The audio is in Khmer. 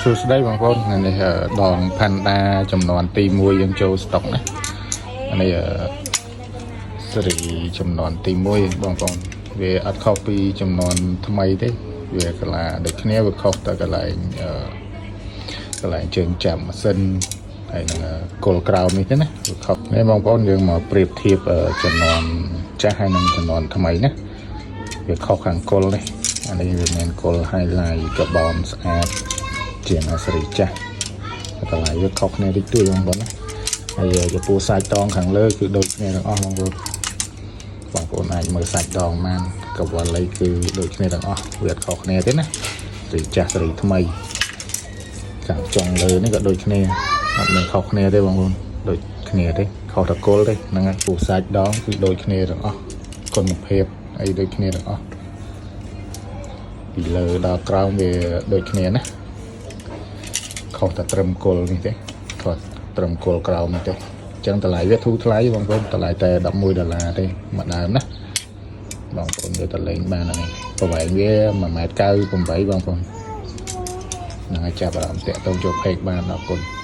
សួស្តីបងប្អូនថ្ងៃនេះដងផាន់ដាចំនួនទី1យើងចូលស្តុកណាអានេះស៊េរីចំនួនទី1បងប្អូនវាអត់ខុសពីចំនួនថ្មីទេវាកាឡាដូចគ្នាវាខុសតែកន្លែងកន្លែងជើងចាប់ម៉ាស៊ីនហើយនឹងគល់ក្រោមនេះទេណាវាខុសនេះបងប្អូនយើងមកប្រៀបធៀបចំនួនចាស់ហើយនឹងចំនួនថ្មីណាវាខុសខាងគល់នេះអានេះវាមានគល់ highlight កាបនស្អាត ជាងអាស៊េរីចាស់តម្លៃវាខុសគ្នាតិចតួចបងប្អូនណាហើយចំពោះសាច់ដងខាងលើគឺដូចគ្នាទាំងអស់បងប្អូនបងប្អូនអាចមើលសាច់ដងបានកវលអីគឺដូចគ្នាទាំងអស់វាអត់ខុសគ្នាទេណាស៊េរីចាស់ស៊េរីថ្មីខាងចុងលើនេះក៏ដូចគ្នាអត់មានខុសគ្នាទេបងប្អូនដូចគ្នាទេខុសតកុលទេហ្នឹងហើយពោះសាច់ដងគឺដូចគ្នាទាំងអស់គុណភាពអីដូចគ្នាទាំងអស់ពីលើដល់ក្រោមវាដូចគ្នាណា ខុសតែត្រឹមគល់នេះទេខុសត្រឹមគល់ក្រោមនេះទេអញ្ចឹងតម្លៃវាធូរថ្លៃបងប្អូនតម្លៃតែ11ដុល្លារទេមួយដើមណាបងប្អូនយកទៅលេងបានហ្នឹងប្រវែងវា1.98ម៉ែត្របងប្អូនហ្នឹងហើយចាប់អារម្មណ៍តាក់ទងចូល page បានអរគុណ។